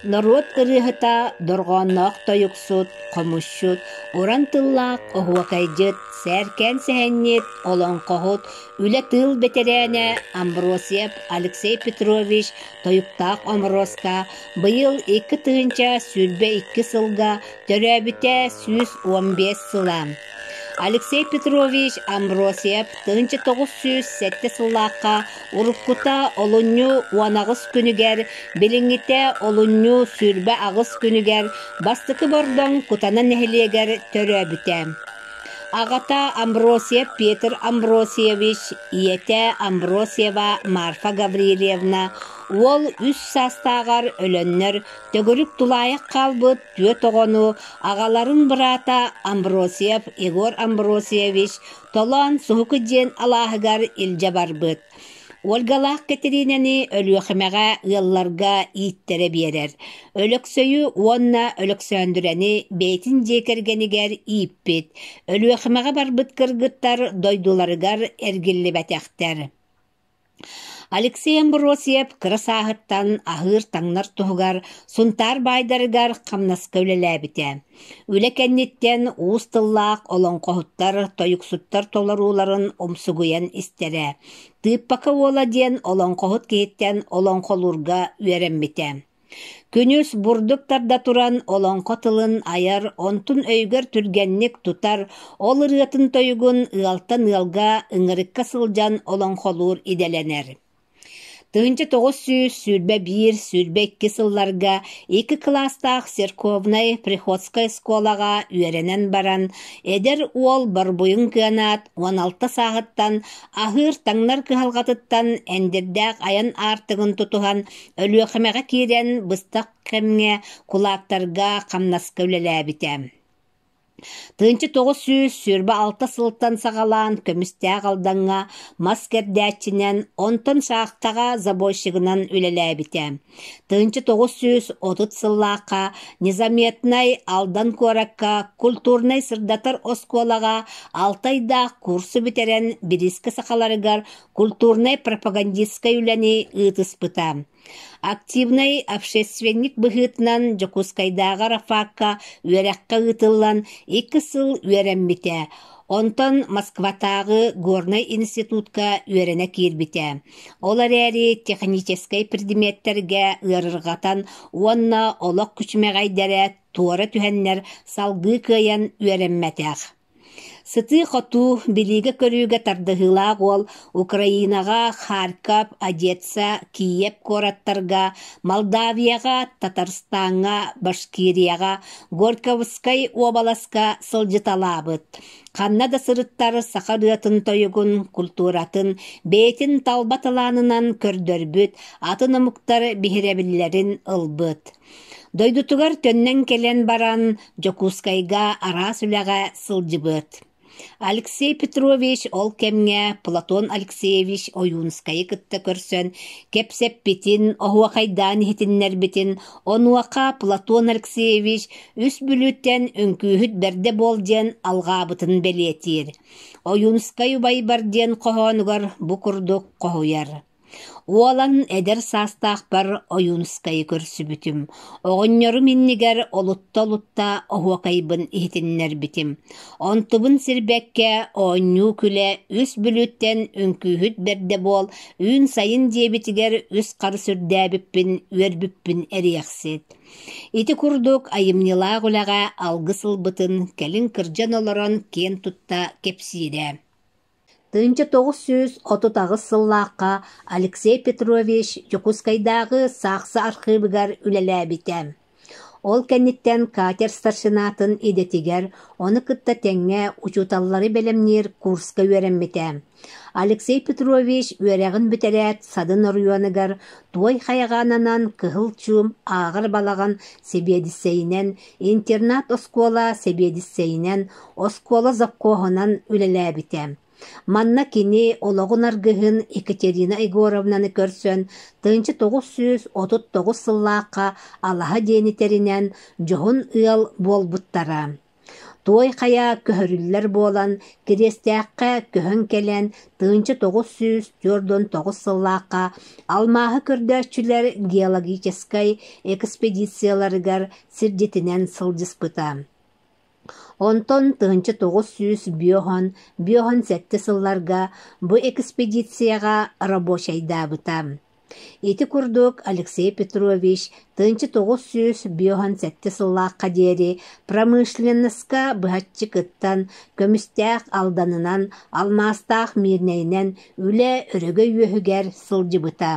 Норуот ырыаһыта, дорҕоонноох тойуксут, хомусчут, уран тыллаах оһуокайдьыт, сээркээн сэһэнньит, олоҥхоһут, үлэ-тыыл бэтэрээнэ Амбросьев Алексей Петрович Тойуктаах Омуруоска быйыл 2022 сылга төрөөбүтэ 115 сыла. Алексей Петрович Амбросьев 1907 сыллаахха уруккута олунньу 18 күнүгэр, билиҥҥитэ олунньу 28 күнүгэр Бастакы Бордоҥ Кутана нэһилиэгэр төрөөбүтэ. Аҕата Амбросьев Петр Амбросьевич, ийэтэ Амбросьева Марфа Гаврильевна уол үс саастааҕар өлөннөр төгүрүк тулаайах хаалбыт түөрт оҕону аҕаларын быраата Амбросьев Егор Амбросьевич Толоон Суһуку диэн алааһыгар илдьэ барбыт. Ольгалаах Кэтириинэни Өлүөхүмэҕэ ыалларга ииттэрэ биэрэр. Өлөксөйү уонна Өлөксөөндүрэни бэйэтин дьиэ кэргэнигэр ииппит. Өлүөхүмэҕэ барбыт кыргыттар дойдуларыгар эргиллибэтэхтэр. Алексей Амбросьев кыра сааһыттан аһыыр-таҥнар туһугар Сунтаар баайдарыгар хамнаска үлэлээбитэ. Үлэ кэнниттэн уус тыллаах олоҥхоһуттар, тойуксуттар толорууларын умсугуйан истэрэ. Тыыппака уола диэн олоҥхоһут киһиттэн олоҥхолуурга үөрэммитэ. Күнүс бурдук тарда туран олоҥхо тылын айар, онтун өйүгэр түргэнник тутар, ол ырыатын-тойугун ыалтан ыалга ыҥырыкка сылдьан олоҥхолуур идэлэнэр. 1921-22 сылларга икки кылаастаах церковнай приходскай оскуолаҕа үөрэнэн баран, эдэр уол борбуйун кыанаат 16 сааһыттан аһыыр-таҥнар кыһалҕатыттан эндирдээх айан аартыгын тутуһан Өлүөхүмэҕэ киирэн быстах кэмҥэ кулаактарга хамнаска үлэлээбитэ. 1926 сылтан саҕалаан көмүстээх Алдаҥҥа мас кэрдээччинэн, онтон шахтаҕа забойщигынан үлэлээбитэ. 1930 сыллаахха Незаметнай Алдан куоракка культурнай-сырдатар оскуолаҕа алтайдаах курсу бүтэрэн бириискэ сахаларыгар культурнай-пропагандистскай үлэни ыытыспыта. Активнай общественник быһыытынан Дьокуускайдааҕы Рафакка үөрэххэ ыытыллан икки сыл үөрэммитэ. Онтон Москватааҕы горнай институтка үөрэнэ киирбитэ. Ол эрээри техническэй предметтэргэ ыарырҕатан уонна олох күчүмэҕэйдэрэ туора түһэннэр салгыы кыайан үөрэммэтэх. Сытыы-хотуу, билиигэ-көрүүгэ тардыһыылаах уол Украинаҕа Харьков, Одесса, Киев куораттарга, Молдавияҕа, Татарстаҥҥа, Башкирияҕа, Горьковскай уобаласка сылдьыталаабыт. Ханна да сырыттар саха ырыатын-тойугун, культуратын бэйэтин талба талаанынан көрдөрбүт, атын омуктар биһирэбиллэрин ылбыт. Дойдутугар төннөн кэлэн баран, Дьокуускайга араас үлэҕэ сылдьыбыт. Алексей Петрович ол кэмҥэ Платон Алексеевич Ойуунскайы кытта көрсөн кэпсэппитин, оһуохайдаан иһитиннэрбитин, онуоха Платон Алексеевич үс Бүлүүттэн үҥкүүһүт бэрдэ буол диэн алҕаабытын бэлиэтиир. Ойуунскай убайбар диэн хоһоонугар бу курдук хоһуйар. Уолан эдэр саастаахпар Ойуунускайы көрсүбүтүм, оҕонньорум иннигэр олутта-олутта оһуокайбын иһитиннэрбитим. Онтубун сирбэккэ оонньуу-күлэ үс Бүлүүттэн үҥкүүһүт бэрдэ буол, үүн-сайын диэбитигэр үс харыс үрдээбиппин, үөрбүппүн эриэхсит. Ити курдук айымньылаах үлэҕэ алгыс ылбытын кэлин кырдьан олорон киэн тутта кэпсиирэ. 1938 сыллаахха Алексей Петрович Дьокуускайдааҕы саахса архыыбыгар үлэлээбитэ. Ол кэнниттэн катер старшинатын идэтигэр, ону кытта тэҥҥэ учууталлары бэлэмниир курска үөрэммитэ. Алексей Петрович үөрэҕин бүтэрээт Садын оройуонугар Туой Хайаҕа ананан Кыһыл Чуум ааҕар балаҕан сэбиэдиссэйинэн, интернат-оскуола сэбиэдиссэйинэн, оскуола завхоһунан үлэлээбитэ. Манна кини олоҕун аргыһын Екатерина Егоровнаны көрсөн 1939 сыллаахха Алаһа диэни тэринэн дьоһун ыал буолбуттара. Туой Хайа көһөрүллэр буолан, Кириэстээххэ көһөн кэлэн, 1949 сыллаахха алмааһы көрдөөччүлэр геологическай экспедицияларыгар сирдьитинэн сылдьыспыта. Онтон 1905-57 сылларга бу экспедицияҕа рабочайдаабыта. Ити курдук Алексей Петрович 1957 сыллаахха диэри промышленноска быһаччы кыттан, көмүстээх Алданынан, алмаастаах Мирнэйинэн үлэ өрөгөй үөһүгэр сылдьыбыта.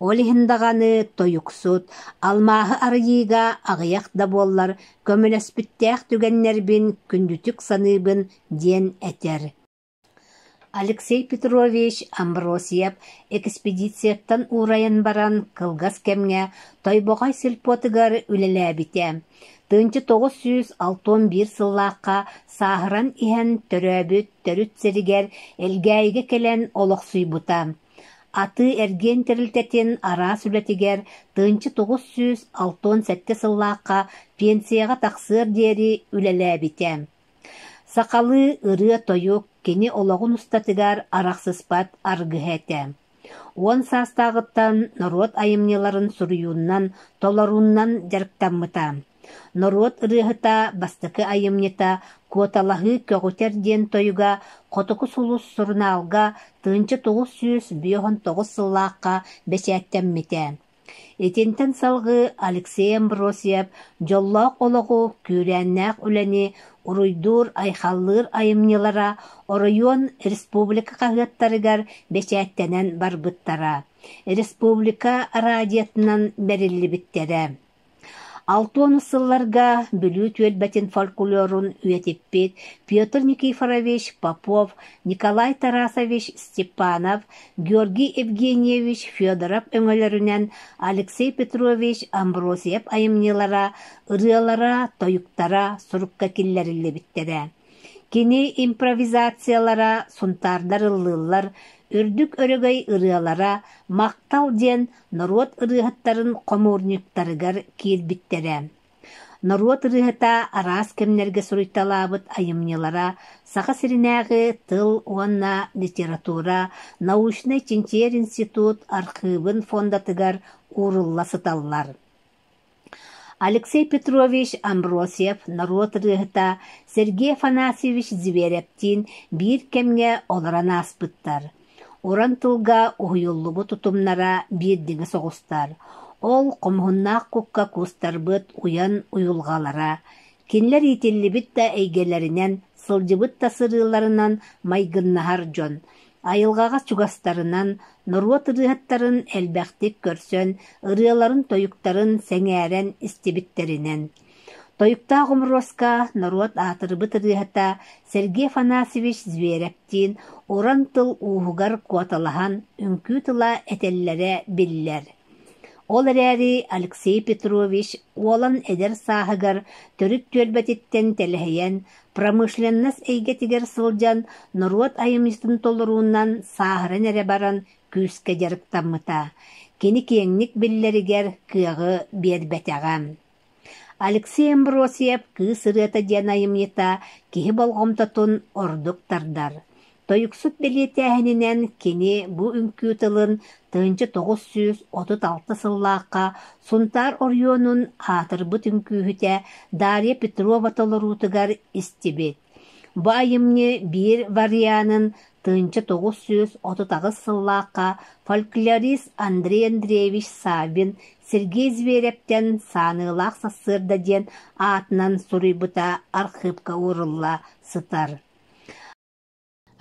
Ол иһин даҕаны тойуксут, алмааһы арыйыыга аҕыйах да буоллар көмөлөспүттээх түгэннэрбин күндүтүк саныыбын диэн этэр. Алексей Петрович Амбросьев экспедицияттан уурайан баран кылгас кэмҥэ Тойбохой сельпотыгар үлэлээбитэ. 1961 сыллаахха сааһыран иһэн төрөөбүт төрүт сиригэр Элгээйигэ кэлэн олохсуйбута. Атыы-эргиэн тэрилтэтин араас үлэтигэр 1967 сыллаахха пенсияҕа тахсыар диэри үлэлээбитэ. Сахалыы ырыа-тойук кини олоҕун устатыгар арахсыспат аргыһа этэ. Уон саастааҕыттан норуот айымньыларын суруйуунан, толоруунан дьарыктаммыта. Норуот ырыаһыта бастакы айымньыта «Куоталаһыы көҕүтэр» диэн тойуга «Хотугу сулус» сурунаалга 1959 сыллаахха бэчээттэммитэ. Итинтэн салҕыы Алексей Амбросьев дьоллоох олоҕу, күүрээннээх үлэни уруйдуур-айхаллыыр айымньылара оройуон, республика хаһыаттарыгар бэчээттэнэн барбыттара, республика радиотынан бэриллибиттэрэ. Алтуонус сылларга Бүлүү түөлбэтин фольклорун үйэтиппит Петр Никифорович Попов, Николай Тарасович Степанов, Георгий Евгеньевич Федоров өҥөлөрүнэн Алексей Петрович Амбросьев айымньылара, ырыалара, тойуктара сурукка киллэриллибиттэрэ. Кини импровизациялара сунтаардар ыллыыллар, үрдүк өрөгөй ырыалара, махтал диэн норуот ырыаһыттарын хомуурунньуктарыгар киирбиттэрэ. Норуот ырыаһыта араас кэмнэргэ суруйталаабыт айымньылара Саха сиринээҕи тыл уонна литература научнай-чинчийэр институт архыыбын фондатыгар уурулла сыталлар. Алексей Петрович Амбросьев норуот ырыаһыта Сергей Афанасьевич Зверевтиин биир кэмҥэ олорон ааспыттар. Уран тылга уһуйуллубут утумнара биирдиҥи соҕустар. Ол хомуһуннаах кукка куустарбыт уйан уйулҕалара, кинилэр иитиллибит да эйгэлэринэн, сылдьыбыт да сырыыларынан майгыннаһар дьон, айылҕаҕа чугастарынан, норуот ырыаһыттарын элбэхтик көрсөн, ырыаларын-тойуктарын сэҥээрэн истибиттэринэн. Тойуктаах Омуруоска норуот аатырбыт ырыаһыта Сергей Афанасьевич Зверевтиин уран тыл ууһугар куоталаһан үҥкүү тыла этэллэрэ биллэр. Ол эрээри Алексей Петрович уолан эдэр сааһыгар төрүт түөлбэтиттэн тэлэһийэн, промышленность эйгэтигэр сылдьан норуот айымньытын толоруунан сааһыран эрэ баран күүскэ дьарыктаммыта, кини киэҥник биллэригэр кыаҕы биэрбэтэҕэ. Алексей Амбросьев «Кыыс ырыата» диэн айымньыта киһи болҕомтотун ордук тардар. Тойуксут бэлиэтээһининэн кини бу үҥкүү тылын 1936 сыллаахха Сунтаар оройуонун аатырбыт үҥкүүһүтэ Дарья Петрова толоруутугар истибит. Бу айымньы биир варианын 1938 сыллаахха фольклорист Андрей Андреевич Саввин Сергей Зверевтэн «Сааныылаах сарсыарда» диэн аатынан суруйбута архыыпка уурулла сытар.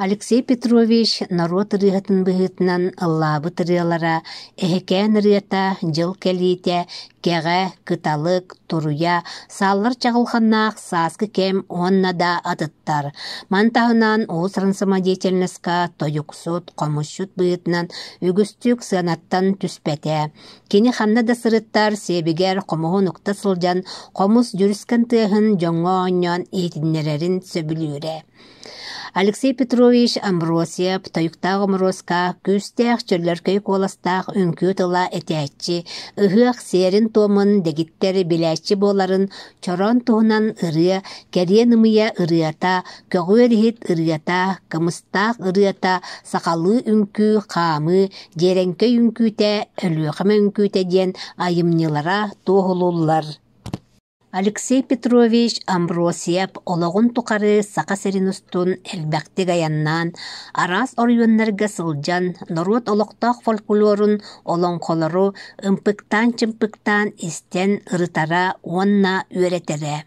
Алексей Петрович норуот ырыаһытын быһыытынан ыллаабыт ырыалара «Эһэкээн ырыата», «Дьыл кэлиитэ», «Кэҕэ», «Кыталык», «Туруйа», «Сааллар чаҕылханнаах сааскы кэм» уонна да атыттар. Маны таһынан уус-уран самодеятельноска тойуксут, хомусчут быһыытынан үгүстүк сыанаттан түспэтэ. Кини ханна да сырыттар сиэбигэр хомуһун укта сылдьан хомус дьүрүскэн тыаһын дьоҥҥо оонньоон иһитиннэрэрин сөбүлүүрэ. Алексей Петрович Амбросьев тойуктаах Омуруоска күүстээх чөллөркөй куоластаах үҥкүү тыла этээччи, ыһыах сиэрин-туомун дэгиттэр билээччи буоларын чороон туһунан ырыа, кэриэн ымыйа ырыата, көҕүөр иһит ырыата, кымыстаах ырыата, сахалыы үҥкүү, хаамыы, дьиэрэҥкэй үҥкүүтэ, Өлүөхүмэ үҥкүүтэ диэн айымньылара туоһулууллар. Алексей Петрович Амбросьев олоҕун тухары Саха сирин устун элбэхтик айаннаан, араас оройуоннарга сылдьан, норуот олохтоох фольклорун, олоҥхолору ымпыктаан-чымпыктаан истэн ырытара уонна үөрэтэрэ.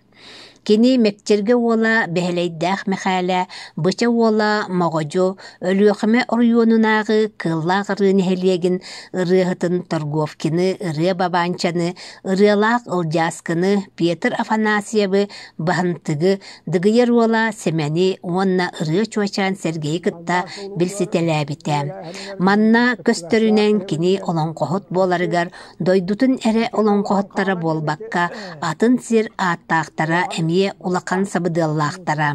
Кини Мэкчиргэ уола Бэһэлэйдээх Мэхээлэ, Быча уола Моҕодьу, Өлүөхүмэ оройуонунааҕы Кыыллаах Арыы нэһилиэгин ырыаһытын Торговкины Ырыа Бабаанчаны, ырыалаах Ылдьааскыны, Петр Афанасьевы, Баһынтыгы, Дыгыйар уола Сэмэни уонна Ырыа Чуочаан Сэргэйи кытта билситэлээбитэ. Манна көстөрүнэн кини олоҥхоһут буоларыгар дойдутун эрэ олоҥхоһуттара буолбакка, атын сир ааттаахтара эмиэ улахан сабыдыаллаахтара.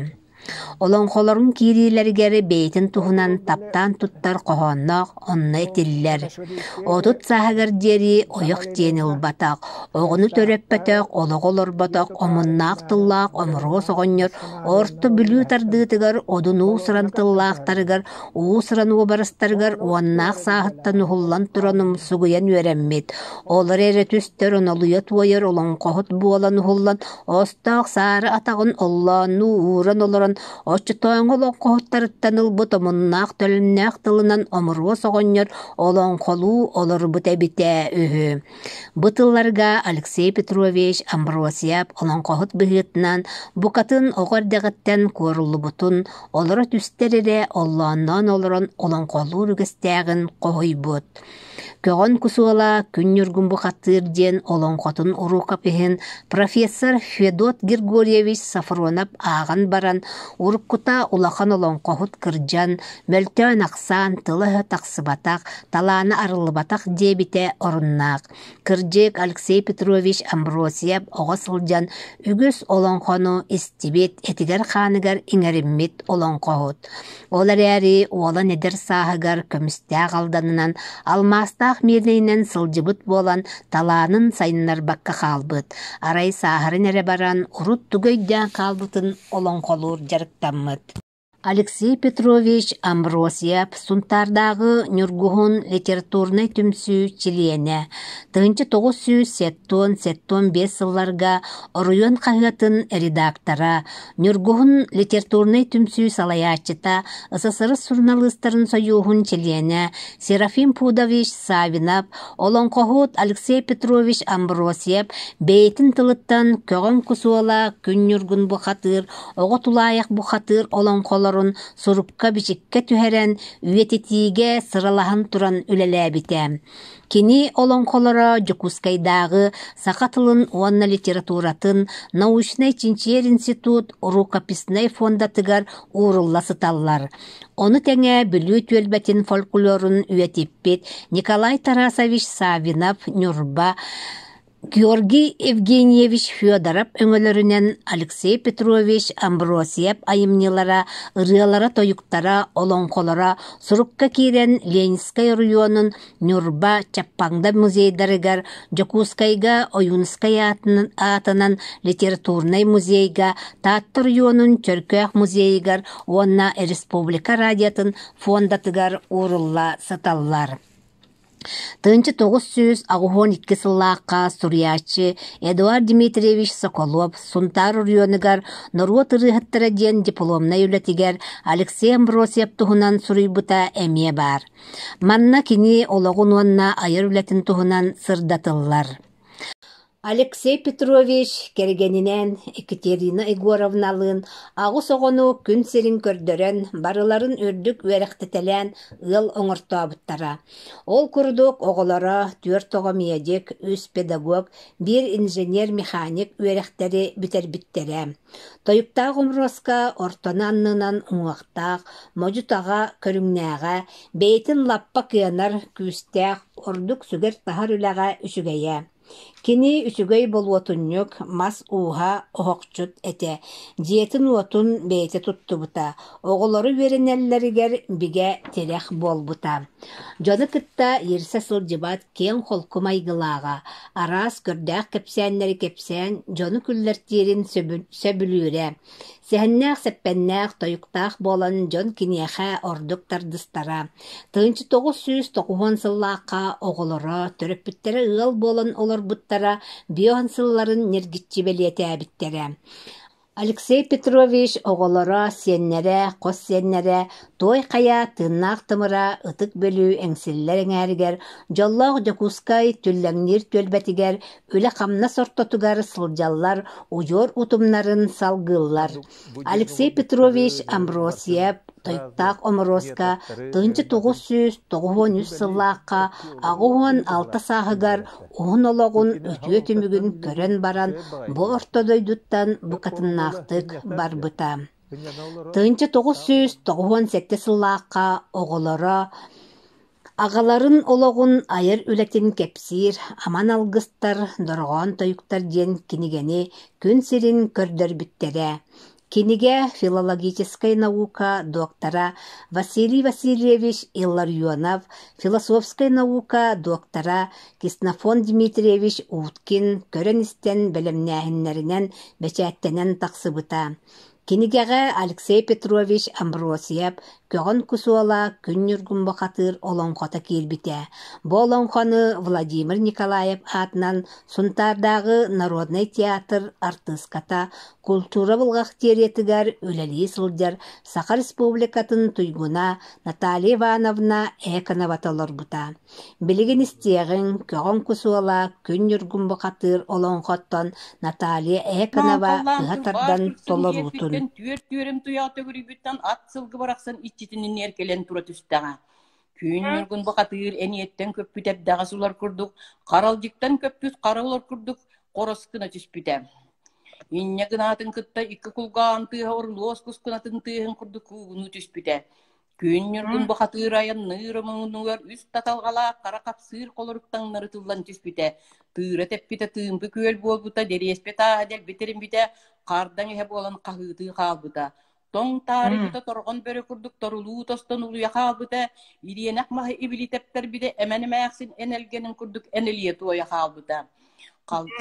Олоҥхолорун киириилэригэр бэйэтин туһунан таптаан туттар хоһоонноох онно этиллэр: 30 сааһыгар диэри ойох диэни ылбатах, оҕону төрөппөтөх, олоҕу олорботох омуннаах тыллаах Омуруос оҕонньор Орто Бүлүү тардыытыгар Одун уус-уран тыллаахтарыгар уус-уран уобарастарыгар уоннаах сааһыттан уһуллан туран умсугуйан үөрэммит, олор эрэ түстэр онолуйа туойар олоҥхоһут буолан уһуллан остоох саары атаҕын оллооннуу ууран олорон оччотооҥу олоҥхоһуттарыттан ылбыт омуннаах-төлөннөөх тылынан Омуруос оҕонньор олоҥхолуу олорбут эбитэ үһү. Бу тылларга Алексей Петрович Амбросьев олоҥхоһут быһыытынан букатын оҕо эрдэҕиттэн куоруллубутун, олоро түстэр эрэ оллоонноон олорон олоҥхолуур үгэстээҕин хоһуйбут. Көҕөн Кусуола Күн Ньургун бухатыыр диэн олоҥхотун рукопиһын профессор Федот Григорьевич Сафронов ааҕан баран, уруккута улахан олоҥхоһут кырдьан, мөлтөөн-ахсаан, тыла-өһө тахсыбатах, талаана арыллыбатах диэбитэ оруннаах. Кырдьык, Алексей Петрович Амбросьев оҕо сылдьан үгүс олоҥхону истибит, этигэр-хааныгар иҥэриммит олоҥхоһут. Ол эрээри уолан эдэр сааһыгар көмүстээх Алданынан, алмаастаах Миирнэйинэн сылдьыбыт буолан талаанын сайыннарбакка хаалбыт. Арай сааһыран эрэ баран урут тугу өйдөөн хаалбытын олоҥхолуур дьарыктаммыт. Алексей Петрович Амбросьев Сунтаардааҕы Ньургуһун литературнай түмсүү чилиэнэ, 1970-75 сылларга оройуон хаһыатын редактора, Ньургуһун литературнай түмсүү салайааччыта, СССР суруналыыстарын сойууһун чилиэнэ Серафим Пудович Савинов, олоҥхоһут Алексей Петрович Амбросьев бэйэтин тылыттан «Көҕөн кусуола, Күн Ньургун бухатыыр, Оҕо тулаайах бухатыыр олоҥхолорун сурукка-бичиккэ түһэрэн, үйэтитиигэ сыралаһан туран үлэлээбитэ. Кини олоҥхолоро Дьокуускайдааҕы саха тылын уонна литературатын научнай-чинчийэр институт рукописнай фондатыгар уурулла сыталлар. Ону тэҥэ Бүлүү түөлбэтин фольклорун үйэтиппит Николай Тарасович Саввинов Ньурба Георгий Евгеньевич Федоров өҥөлөрүнэн Алексей Петрович Амбросьев айымньылара, ырыалара-тойуктара, олоҥхолоро сурукка киирэн Ленинскэй оройуонун Ньурба, Чаппаҥда музейдарыгар, Дьокуускайга Ойуунускай аатынан литературнай музейга, Таатта оройуонун Чөркөөх музейыгар уонна республика радиотын фондатыгар уурулла сыталлар. 1982 сыллаахха суруйааччы Эдуард Дмитриевич Соколов Сунтаар оройуонугар норуот ырыаһыттара диэн дипломнай үлэтигэр Алексей Амбросьев туһунан суруйбута эмиэ баар. Манна кини олоҕун уонна айар үлэтин туһунан сырдатыллар. Алексей Петрович кэргэнинээн Екатерина Егоровналыын аҕыс оҕону күн сирин көрдөрөн, барыларын үрдүк үөрэхтэтэлээн ыал оҥортообуттара. Ол курдук оҕолоро түөрт оҕо медик, үс педагог, биир инженер-механик үөрэхтэри бүтэрбиттэрэ. Тойуктаах Умруоска ортону аннынан уҥуохтаах, модьу-таҕа көрүҥнээҕэ, бэйэтин лаппа кыанар, күүстээх, ордук сүгэр-таһар үлэҕэ үчүгэйэ. Кини үчүгэй болуотунньук, мас ууһа, оһохчут этэ, дьиэтин-уотун бэйэтэ туттубута, оҕолору үөрэнэллэригэр бигэ тирэх буолбута. Дьону кытта иирсэ сылдьыбат киэҥ-холку майгылааҕа, араас көрдөөх кэпсээннэри кэпсээн дьону күллэртиирин сөбүлүүрэ. Сэһэннээх-сэппэннээх, тойуктаах буолан дьон киниэхэ ордук тардыстара. 1990 сыллаахха оҕолоро, төрөппүттэрэ ыал буолан олорбуттара бион сылларын ньиргиччи бэлиэтээбиттэрэ. Алексей Петрович оҕолоро, сиэннэрэ, хос сиэннэрэ Туой Хайа тыыннаах тымыра Ытык Бүлүү эҥсиллэр эҥээригэр, дьоллоох Дьокуускай түллэҥниир түөлбэтигэр үлэ-хамнас ортотугар сылдьаллар, удьуор утумнарын салгыыллар. Курдук бу дьиэни Алексей олорбуттары Петрович дьону барытын Амбросьев Тойуктаах сразу Оморуоска методтары тыһыынча тоҕус барытын сүүс тоҕуһуон ити үс бэлиэ сыллаахха чопчу аҕыһуон олорбуттуу алта быһылаах сааһыгар үлэлээхтэр. уһун олоҕун Итини үтүө халалтаттан түмүгүн үлэлиир көрөн баран үчүгэй баҕайы бу киһи. орто дойдуттан Сөп буола-буола букатыннаахтык сынньатар диэн. барбыта. Сынньана олорон Тыһыынча тоҕус саа сүүс олордо. тоҕуһуон сэттэ сыллаахха оҕолоро Аҕаларын олоҕун айар үлэтин кэпсиир «Аман алгыстар, дорҕоон тойуктар» диэн кинигэни күн сирин көрдөрбүттэрэ. Кинигэ филологическай наука доктора Василий Васильевич Илларионов, философскай наука доктора Ксенофонт Дмитриевич Уткин көрөн-истэн бэлэмнээһиннэринэн бэчээттэнэн тахсыбыта. Кинигэҕэ Алексей Петрович Амбросьев «Көҕөн кусуола Күн Ньургун бухатыыр олоҥхото киирбитэ. Бу олоҥхону Владимир Николаев аатынан Сунтаардааҕы народнай театр артыыската култуура бухгалтериятыгар үлэлии сылдьар Саха Республикатын туйгуна Наталья Ивановна Эконова толорбута. Билигин истиэҕиҥ, көҕөн кусуола Күн Ньургун бухатыыр олоҥхоттон Наталья Маан Эконова халлаан ыһа кылбаа тардан кырсын толоруутун киэрпиттэн түөрт түөрэм туйаҕа төгүрүйбүттэн ат сылгы барахсан иччитинин кэлэн тура түстэҕэ. Күн Ньургун бухатыыр эниэттэн көппүт эрдэҕэс улар курдук, харалдьыктан көппүт хара улар курдук хорос гына түспүтэ. Инньэ гынаатын кытта икки кулгааҕын тыаһа орулуос кускунатын тыаһын курдук куугунуу түспүтэ. Күн Ньургун бухатыыр айанныыр омунугар үс таталҕалаах хара хапсыыр холорук таҥнары тыллан түспүтэ, тыыра тэппитэ тыымпы күөл буолбута, дэриэспэ тааһа дэлби тэриммитэ, хардаҥ иһэ буолан хаһыытыы хаалбыта. Тоҥ таарыйбыта торҕон бөрө курдук торулуу тостон улуйа хаалбыта, ириэнэх маһы ибили тэптэрбитэ эмэн эмээхсин энэлгэнин курдук энэлийэ туойа хаалбыта.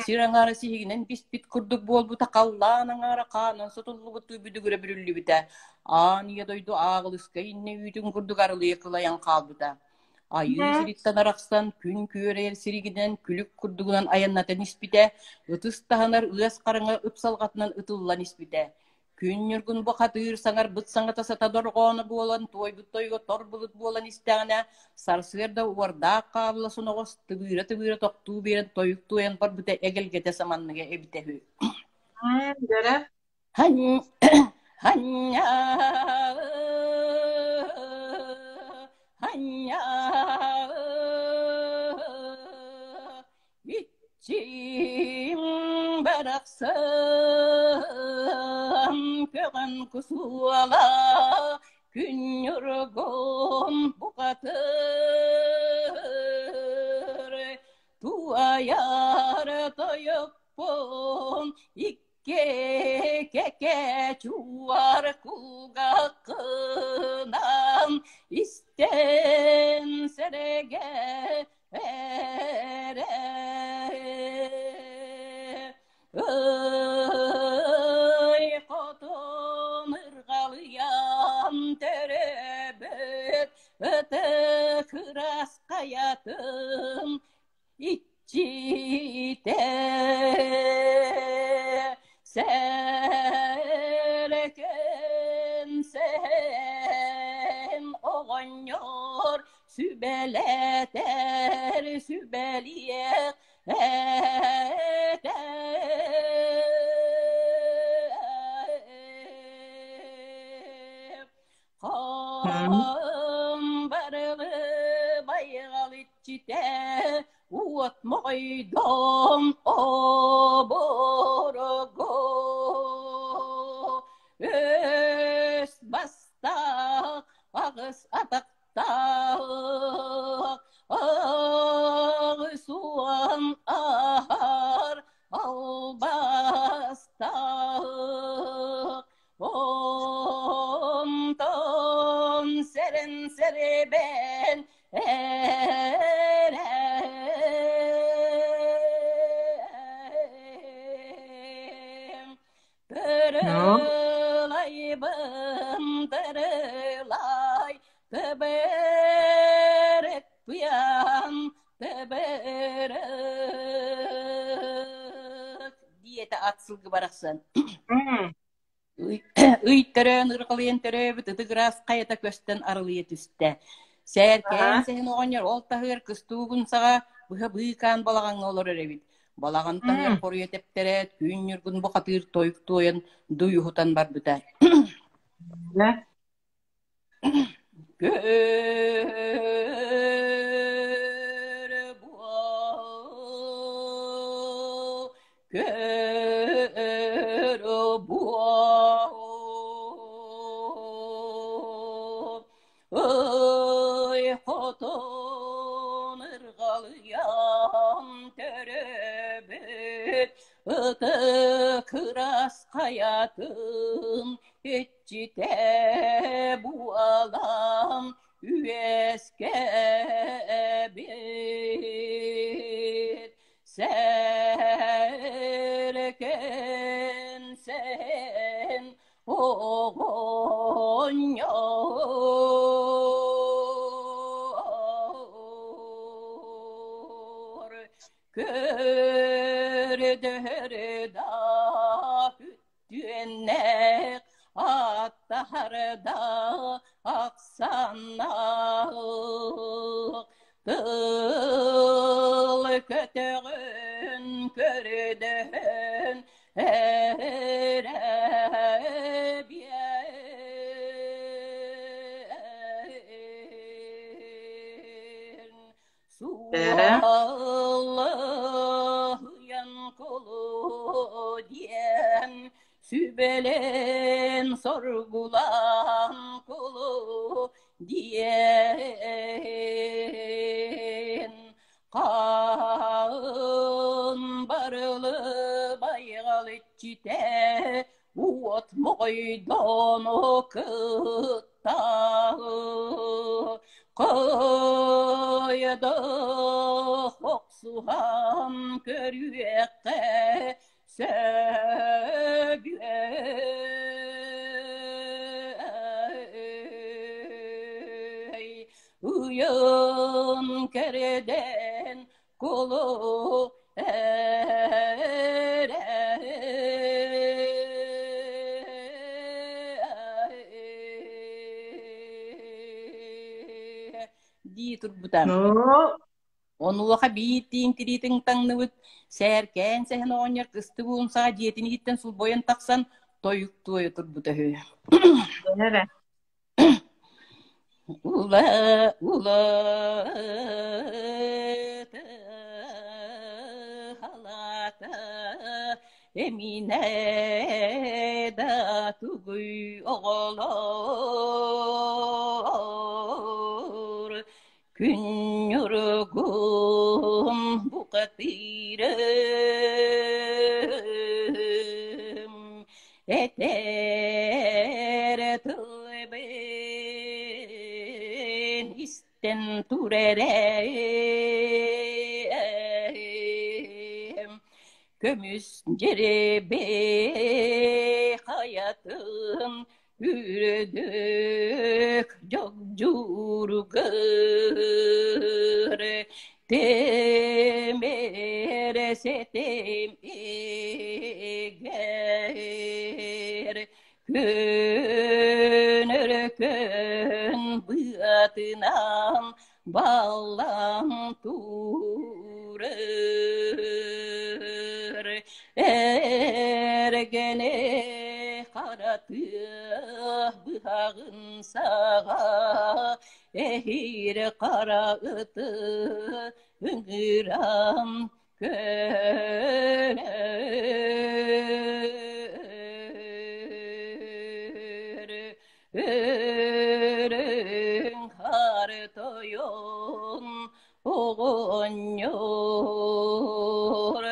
Сир аҥаара сиһигинэн биспит курдук буолбута, халлаан аҥаара хаанан сотуллубуттуу бүдүгүрэ бүрүллүбүтэ. Аан ийэ дойду ааҕылыска иннэ үүтүн курдук арылыйа кылайан хаалбыта. Айыы сириттэн арахсан, күн күөрэйэр сиригинэн күлүк курдугунан айаннатан испитэ, ытыс таһынар ыас хараҥа ыпсалҕатынан ытыллан испитэ. Күн Ньургун бухатыыр саҥарбыт саҥата сата дорҕооно буолан, туойбут тойуга тор былыт буолан истэҕинэ, сарсыарда уордаах хаабыла соноҕос тыбыыра-тыбыыра тохтуу биэрэн тойук туойан барбыта эгэлгэтэ саманныга эбитэ үһү. Дөрө. Ханньа ханньа Иччим барахсан көҕөн кусуола күн ньургун бухатыр туайар тойукпун икки чуар кулгаххынан истэн сэрэгэ Ый хотун ырҕалыйан төрөөбүт ытык ыраас хайатын иччитэ Сэркэн сэһэн оҕонньор сүбэлэтэр сүбэлиэх этэ. Хаан барылы байҕал иччитэ уот моҕойдон оборого өс бастаах аҕыс атахтаах аҕыс уон аһаах. Ну, Тырылайбын тырылай Тэбэрик туйан тэбэрик диэтэ ат сылгы барахсан. м, Ый төрөөн ырҕалыйан төрөөбүт ытык ыраас хайата көстөн арылыйа түстэ. Сээркээн ага, сэһэн оҕонньор ол таһыгар кыстуугун саҕа быһа быыкаан балаҕаҥҥа олорор эбит. Балаҕан таһыгар м, хоруйа тэптэрээт, күн ньургун бухатыыр тойук туойан дуйуһутан барбыта. да, Көрө буол, көрө буол, ый хотун ырҕалыйан төрөбүт ытык ыраас хайатын иччитэ буолан үөскээбит сэркэн сэһэн оҕонньор көрдөһөр да Түөннээх аттаһарда ахсаннаах тыл көтөҕүн көрдөһөн эрэ биэр да, Суоллаһыйан кулу диэн сүбэлэн соргулаан кулу диэн хаан барылы байҕал иччитэ уот моҕойдоону кытта Хайда охсуһан көрүөххэ сөбүөй Ыйын кэрэдэн кулу эрэ дии турбута. ну, Онуоха биир тииҥ тириитин таҥныбыт сээркээн сэһэн оҕонньор кыстык уумсаҕа дьиэтин иһиттэн сулбойон тахсан тойук туойа турбута үһү. да, Ула ула халата эминэ да тугуй оҕолор күн ньургун бухатыырым Этэр тылбын истэн тур эрэ Көмүс дьирибэ хайатын үрдүк дьогдьууругар Тимир ситим игэр күн өркөн быатынан баллан турар эргэни харатыах быһаҕын саҕа Эһиир хара ыты ыҥыран көр Үрүҥ хаар тойон оҕонньор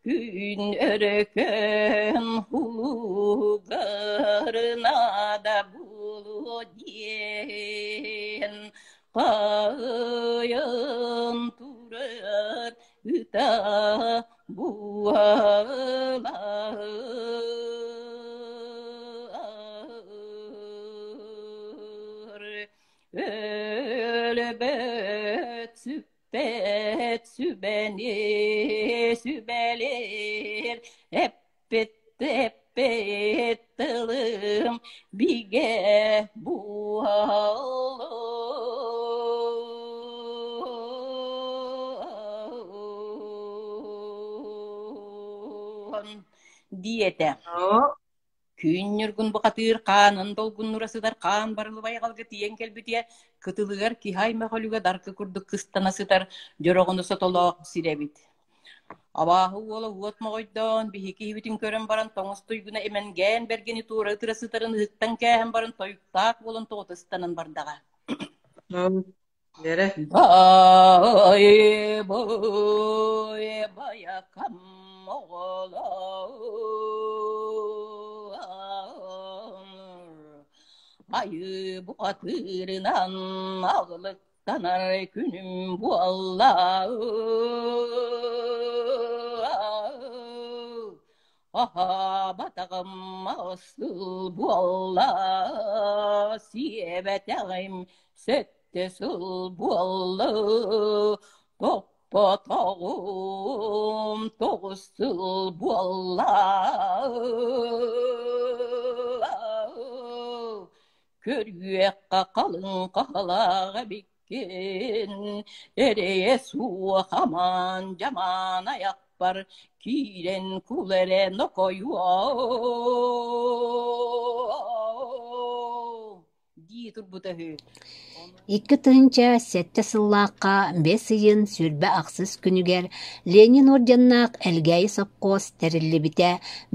Күн өркөн улугар наада буолуо диэн хайан турар ыта буолар. Эппэт сүбэни сүбэлиир, эппит эппит тылым бигэ буоллун. Диэтэ. Күн Ньургун бухатыыр хаанын долгуннура сытар хаан барылыбай аҕалга тиийэн кэлбитигэр, кытылыгар киһи аймах өлүгэ даркы курдук кыстана сытар дьороҕону сотолоох сир эбит. Абааһы уола уот моҕойдоон, биһиги киһибитин көрөн баран тоҥус туйгуна имэнгээн бэргэни туора ытыра сытарын ыһыктан кээһэн баран тойуктаах буолан тоҕута ыстанан бардаҕа. Бэрэ. Бай бой байакам оҕолоор, айыы бухатыырынан аҕылыктанар күнүм буолла. Аһаабатаҕым сыл буолла, сиэбэтэҕим сэттэ сыл буолла, топпотоҕум 9 сыл буолла. Көрүөххэ халыҥ хаһалаах эбиккин, эрэйэ суох амаан дьамаан айахпар киирэн кул эрэ нокойуо дии турбута үһү. 2007 сыллаахха бэс ыйын 28 күнүгэр Ленин орденнаах Элгээйи сопхуос тэриллибитэ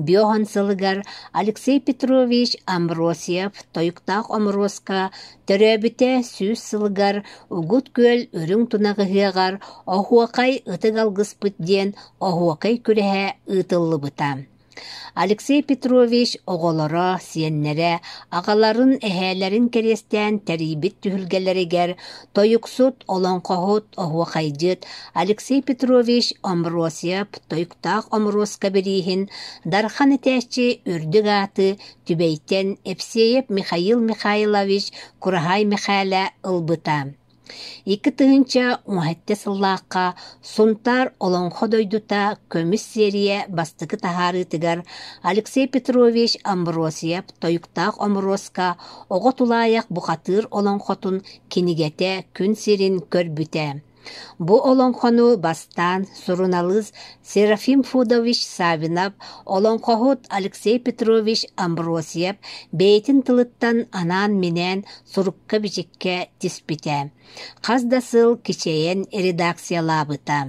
биоһон сылыгар Алексей Петрович Амбросьев Тойуктаах Омуруоска төрөөбүтэ 100 сылыгар Угут Күөл Үрүҥ Тунах ыһыаҕар «Оһуокай ытык алгыспыт» диэн оһуокай күрэһэ ыытыллыбыта. Алексей Петрович оҕолоро, сиэннэрэ аҕаларын, эһээлэрин кэриэстээн тэрийбит түһүлгэлэригэр тойуксут, олоҥхоһут, оһуохайдьыт Алексей Петрович Амбросьев Тойуктаах Омуруоска бирииһин Дархан этээччи үрдүк ааты Түбэйтэн Епсеев Михаил Михайлович Кураһаай Мэхээлэ ылбыта. 2017 сыллаахха Сунтаар Олоҥхо дойдута көмүс сиэрийэ бастакы таһаарыытыгар Алексей Петрович Амбросьев Тойуктаах Омуруоска Оҕо тулаайах бухатыыр олоҥхотун кинигэтэ күн сирин көрбүтэ. Бу олоҥхону бастаан суруналыыс Серафим Фудович Саввинов, олоҥхоһут Алексей Петрович Амбросьев бэйэтин тылыттан анаан-минээн сурукка-бичиккэ тиспитэ. Хас да сыл кичэйэн редакциялаабыта.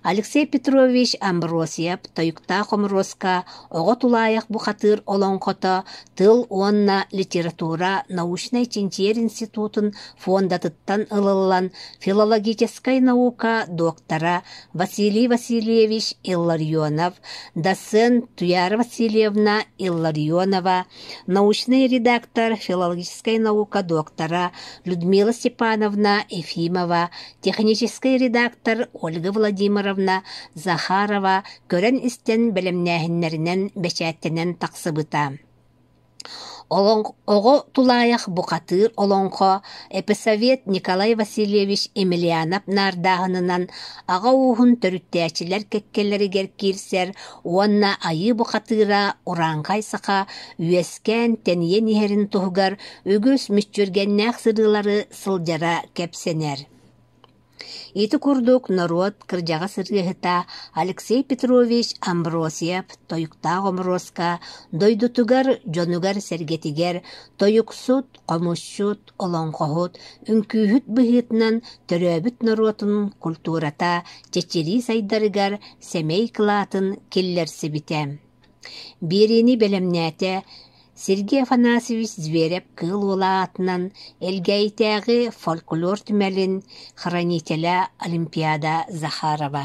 Алексей Петрович Амбросьев Тойуктаах Хомуруоска Оҕо тулаайах бухатыыр олоҥхото тыл уонна литература научнай-чинчийэр институтун фондатыттан ылыллан филологическай наука доктора Василий Васильевич Илларионов, доцент Туяра Васильевна Илларионова, научнай редактор, филологическай наука доктора Людмила Степановна Ефимова, техническэй редактор Ольга Владимировна Захарова көрөн-истэн бэлэмнээһиннэринэн бэчээттэнэн тахсыбыта. Оҕо тулаайах бухатыыр олоҥхо эписовет Николай Васильевич Емельянов наардааһынынан аҕа ууһун төрүттээччилэр кэккэлэригэр киирсэр уонна айыы бухатыыра урааҥхай саха үөскээн тэнийэн иһэрин туһугар үгүс мүччүргэннээх сырыылары сылдьара кэпсэнэр. Ити курдук норуот кырдьаҕас ырыаһыта Алексей Петрович Амбросьев Тойуктаах Омуруоска дойдутугар, дьонугар-сэргэтигэр тойуксут, хомусчут, олоҥхоһут, үҥкүүһүт быһыытынан төрөөбүт норуотун культурата чэчирии сайдарыгар сэмэй кылаатын киллэрсибитэ. Биэриини бэлэмнээтэ Сергей Афанасьевич Зверев-Кыыл Уола аатынан Элгээйитээҕи фольклор түмэлин хранителэ Олимпиада Захарова.